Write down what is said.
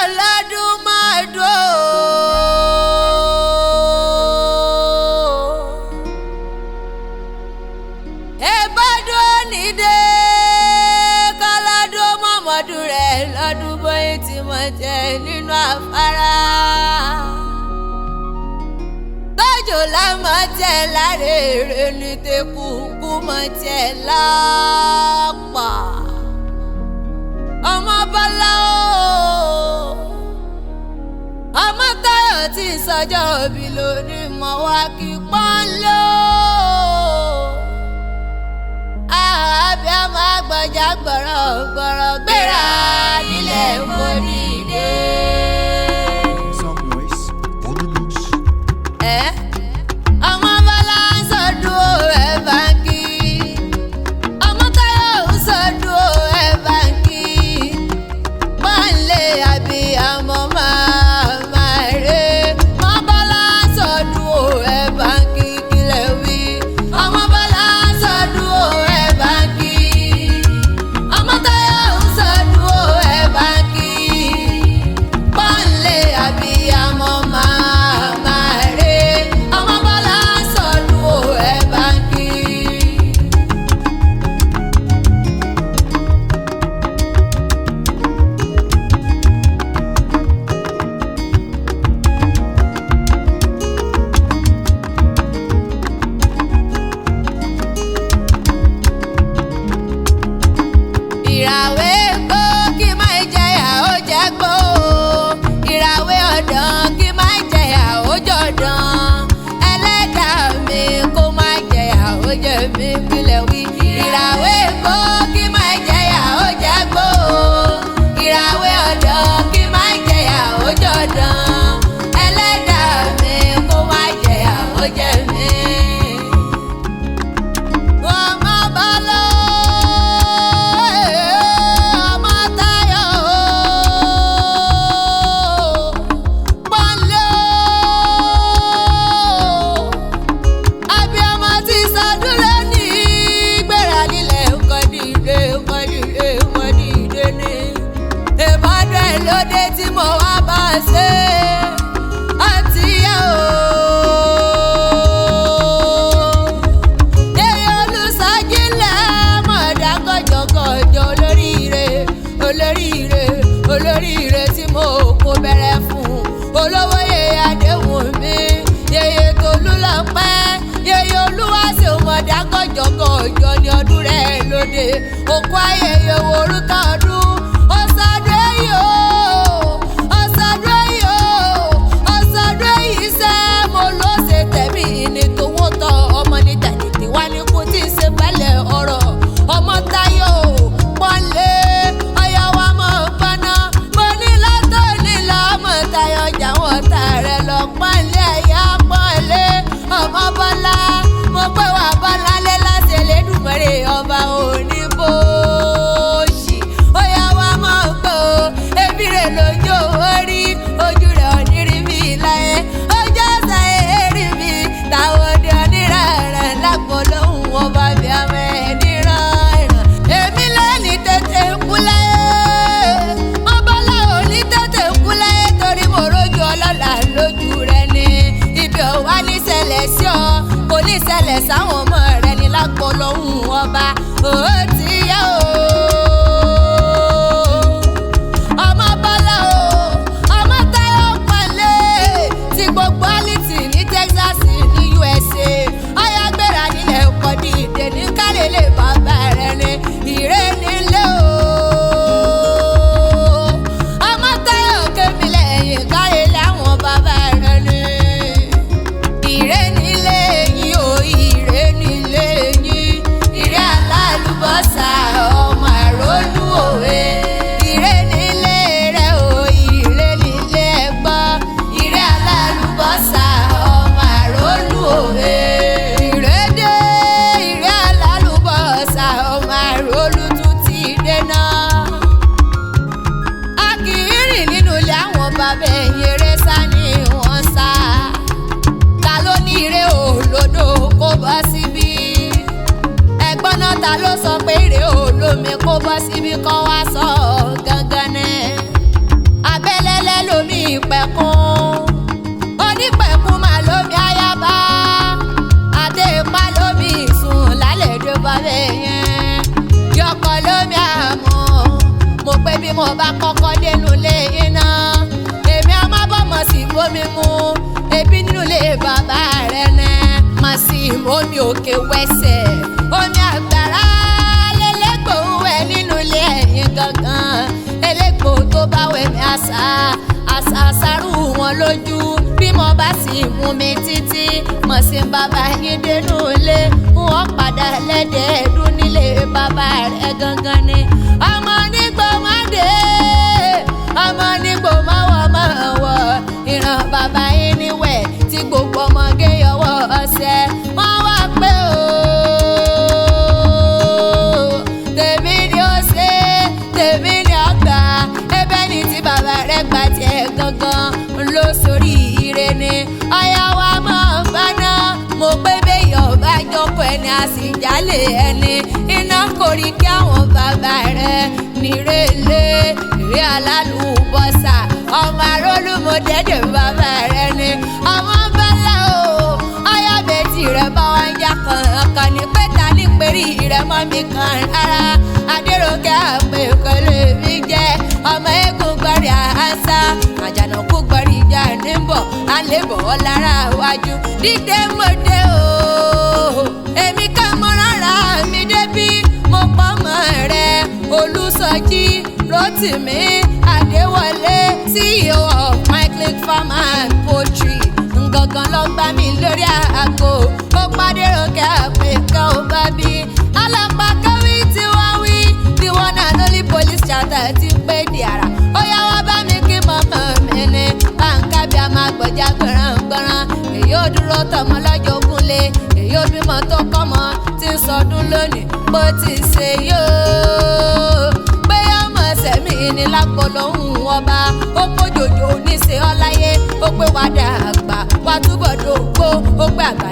Ọlọ́dún máa dó. Ìbádùn nídé kọ́lọ́dún mọ̀mọ́dún rẹ̀ lọ́dún bóyá tí mo jẹ nínú afárá. Tọ́jú lámọ̀ tẹ̀ láre èrè ní tẹ́kù kú mọ̀ tẹ̀ lápá. Ọmọ Bọ́lá o, ọmọ Táyọ̀ tí ń sọjọ́ òbí lónìí mọ̀ wá kí pọ́n lò. Àbí ọmọ àgbọ̀jà gbọ̀rọ̀ gbọ̀rọ̀ gbéra nílẹ̀ kò dìde. Some noise on the mix. Ẹ́ ọmọ Bọ́lá ń sọdún ó ẹ̀ báńkì. Ọmọ Táyọ̀ ń sọdún ó ẹ̀ báńkì. Pọ́nlé àbí àmọ́ máa máa rè. Ọmọ Bọ́lá ń sọdún ó ẹ̀ báńkì kílẹ̀ wí. Ọmọ Bọ́lá ń sọdún ó ẹ̀ báńkì. Ọmọ Táyọ̀ ń sọdún ó ẹ̀ báńkì. Pọ́nlé àbí àmọ́ máa máa rè. Ọmọ Bọ́lá ń sọdún ó ẹ̀ báńkì. Ìràwé gbó kí má jẹyà ó jẹ́ gbó ìràwé ọ̀dàn kí má jẹyà ó jọ̀dàn ẹlẹ́dàá mi kó má jẹyà ó jẹ mí kílẹ̀ wí. Ìràwé gbó kí má jẹyà ó jẹ́ gbó ìràwé ọ̀dàn kí má jẹyà ó jọ̀dàn ẹlẹ́dàá mi kó má jẹyà ó jẹ mí. Ọmọ Bọ́lá ọmọ Táyọ̀ pọ́nlé abiyamọ ti sọdún lónìí gbéra nílẹ̀ kọ́dìdé kọ́dìdé kọ́dìdé ní ìbádọ́ ẹ̀ lóde tí mo wá bá a ṣe àti yá o. Yeye olùsọjílẹ̀ mọ̀dá kọjọkọjọ olóríire olóríire olóríire tí mo kó bẹ̀rẹ̀ fún olówó yeye adéhùn mi yeye tolúlọpẹ́ yeye olúwaṣẹ́ mọ̀dá kọjọkọjọ ní ọdún rẹ̀ lóde òkú ayẹyẹ orúkọ ọdún ọ̀sádùn èyí o ọ̀sádùn èyí o ọ̀sádùn èyí sẹ́ mo ló ṣe tẹ̀mí ní tòwó tọ ọmọ ní tàdìtì wá ní kú tí ń ṣe pẹ́lẹ̀ ọ̀rọ̀ ọmọ Táyọ̀ pọ́nlé ọyọ wa mọ̀ paná mo ní látọ̀ nílò ọmọ Táyọ̀ jáwọ́ ta rẹ̀ lọ pọ́nlé ẹ̀yà pọ́nlé ọmọ Bọ́lá mo pé wà Bọ́lá lé láṣẹ lẹ́dùnmọ́rẹ́ ọba òní bóṣì ó yá wa mọ̀ pé o ebi rẹ̀ lójú orí ojú rẹ̀ onírí mi láyé ojú ọ̀sẹ̀ èrí mi táwọn òde onírànràn lápò lóhùn ọba mi àmọ́ ẹni rànràn èmi lẹ́ni tètè kú láyé ọbọ̀lá òní tètè kú láyé torí mo rójú ọlọ́lá lójú rẹ ni ibi ò wá ní ṣẹlẹ̀ sí ọ kò ní ṣẹlẹ̀ sáwọn ọmọ rẹ ní lápò lóhùn ọba ó ti yá o. Ọmọ Bọ́lá o ọmọ Táyọ̀ pọ̀nlé tí gbogbo alìtì ní Texas ní USA ọyọ gbéra nílẹ̀ kọ́dí ìdè ní kálílẹ̀ bàbá rẹ̀ ní ìrè nílé o. Ọmọ Táyọ̀ kémi lẹ́yìn kálílẹ̀ àwọn bàbá rẹ̀ ní ìrè nílé yín o ìrè nílé yín ìrè alálùbọ́sà ọmọ àrólú òwe ìrè nílé rẹ o ìrè nílé ẹgbọ́ ìrè alálùbọ́sà ọmọ àrólú òwe ìrè dé ìrè alálùbọ́sà ọmọ àrólú tún ti dé náà a kì í rìn nínú ilé àwọn bàbá ẹ̀yìn eré sá ni wọ́n sá ta ló ní ire òlòdò kó bọ́ síbí ẹ̀gbọ́n náà ta ló sọ pé ire òlòmí kó bọ́ síbí kọ́ wá sọ gangan ní. Abẹ́lẹ́ mo bá kọ́kọ́ dénú lé iná èmi ọmọ bọ́mọ sí bómi mu ebi nínú ilé bàbá rẹ̀ nẹ́ mà sí omi òkè wẹ́sẹ̀ omi àgbàrá lélẹ́gbò ń wẹ̀ nínú ilé ẹ̀yìn gangan elégbò tó bá wẹ̀ mí àṣà àṣà àṣàrù wọn lójú bí mo bá sì mú mi títí mọ̀ sí bàbá yín dénú ilé wọn padà lẹ́dẹ̀ẹ́dún nílé bàbá rẹ̀ gangan ni ọmọ nígbò má dé ọmọ nígbò má wọ̀ má wọ̀ ìran bàbá yín níwẹ̀ tí gbogbo ọmọge yọwọ́ ọ̀sẹ̀ wọ́n wá pé ooo tèmi ni ó ṣe tèmi ni ó gbà ẹ̀bẹ̀ ni tí bàbá rẹ̀ gbà tiẹ̀ gangan ló sórí ire ni ọ̀yá wa máa ń báná mo pé béèyàn bá jókòó ẹni a sì jálè ẹni iná kò rí kí àwọn bàbá rẹ̀ nírèlé ìrè alálùbọ́sà ọmọ arólùmọ̀dẹ́dẹ̀ bàbá rẹ̀ ni ọmọ bẹ́lẹ̀ o ọyọ́bẹ̀tì rẹ̀ bá wá ń yá kankan ní pẹ́ta ní pérí rẹ̀ mọ́ mi kan rárá adéròkè àpè pẹ̀lú mi jẹ́ ọmọ eégún gbọ́rí àṣà àjànàkú gbọ́rí ìjà níbọ̀ àlébọ̀ lára wájú dídé mọ́dé o èmi ká mọ́ rárá mi débí mo pọ́ mọ́ rẹ̀ olùsọjí rotimi adéwọlé CEO of myclick farm and poultry ngangan ló gbá mi lórí àgọ́ ó pàdé ròkè àpèkà ó bá bí alápá kẹ́wì tí wọ́n wí the one and only police charter ti pé di ara ó yá wá bá mi kí mọ́mọ́ mi ní báńkà bí a máa gbọ̀jà gbọ̀ràngbọ̀ràn èyí ò dúró tọmọ lọ́jọ́ ogunlé èyí ò bímọ tó kọ́mọ tí ń sọdún lónìí bó ti ṣe yóò pé ọmọ sẹ̀mí ní lápò lòun ọba ó kójòjò oníṣe ọláyé ó pé wàá dàgbà wàá túbọ̀ dògbò ó pé àgbà